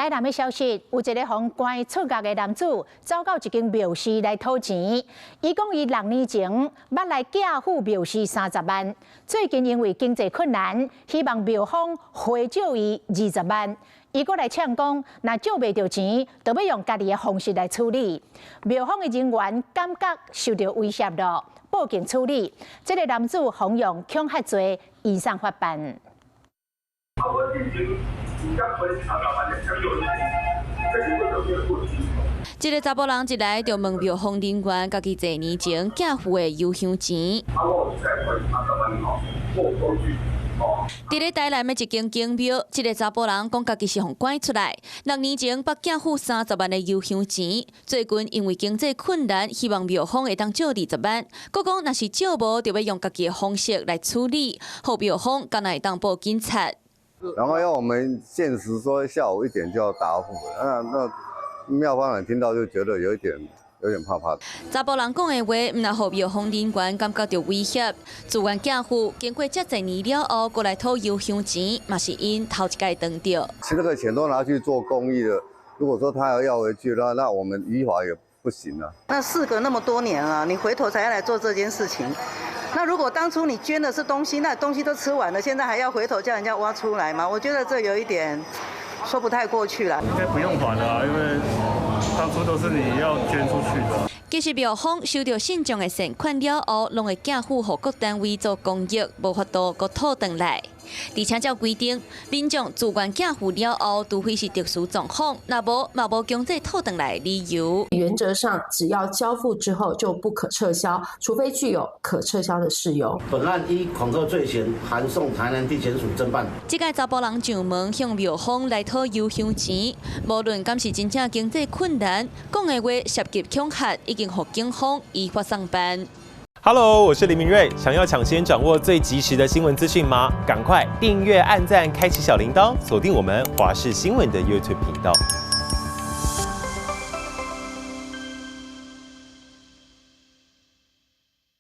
台南的消息，有一个予人關出獄的男子，走到一間廟寺來討錢。伊講伊6年前捌來寄付廟寺30萬，最近因為經濟困難，希望廟方回借伊二十萬。伊閣來嗆講，若借袂著錢，就欲用家己的方式來處理。廟方的人員感覺受著威脅了，報警處理。這个男子予用恐嚇罪移送法辦。啊，我之前有才賠三十萬的，這是我就沒有過去。這个查埔人一來就問廟方人員，家己濟年前寄付的油香錢。啊，我有才賠三十萬吼，我有收據。佇咧台南的一間宮廟，這个查埔人講家己是予趕出來，6年前捌寄付三十萬的油香錢，最近因為經濟困難，希望廟方會當借二十萬。閣講若是借無，就欲用家己的方式來處理，予廟方敢若會當報警察。然後要我們限時說下午1點就要答覆，那廟方人聽到就覺得有點怕怕。查埔人講的話，毋但予廟方人員感覺著威脅，自願寄付，經過遮濟年了後，閣來討油香錢，嘛是𪜶頭一擺當著。其實這個錢都拿去做公益的，如果說他要回去，那我們依法也不行啊。那事隔那麼多年了，你回頭才要來做這件事情。那如果當初你捐的是東西，那東西都吃完了，現在還要回頭叫人家挖出來嗎？我覺得這有一點說不太過去了。應該不用還了，因為當初都是你要捐出去的。其實廟方收著信眾的善款了後，攏會寄付予各單位做公益，無法度閣討轉來。而且照規定，民眾自願寄付了後，除非是特殊狀況，若無嘛無強制討轉來的理由。原則上，只要交付之後就不可撤銷，除非具有可撤銷的事由。本案依恐嚇罪嫌函送台南地檢署偵辦。這个查埔人上門向廟方來討油香錢，無論敢是真正經濟困難，講的話涉及恐嚇，已經予警方依法送辦。 Hello，我是林明瑞。想要搶先掌握最及時的新聞資訊嗎？趕快訂閱、按讚、開啟小鈴鐺，鎖定我們華視新聞的 YouTube 頻道。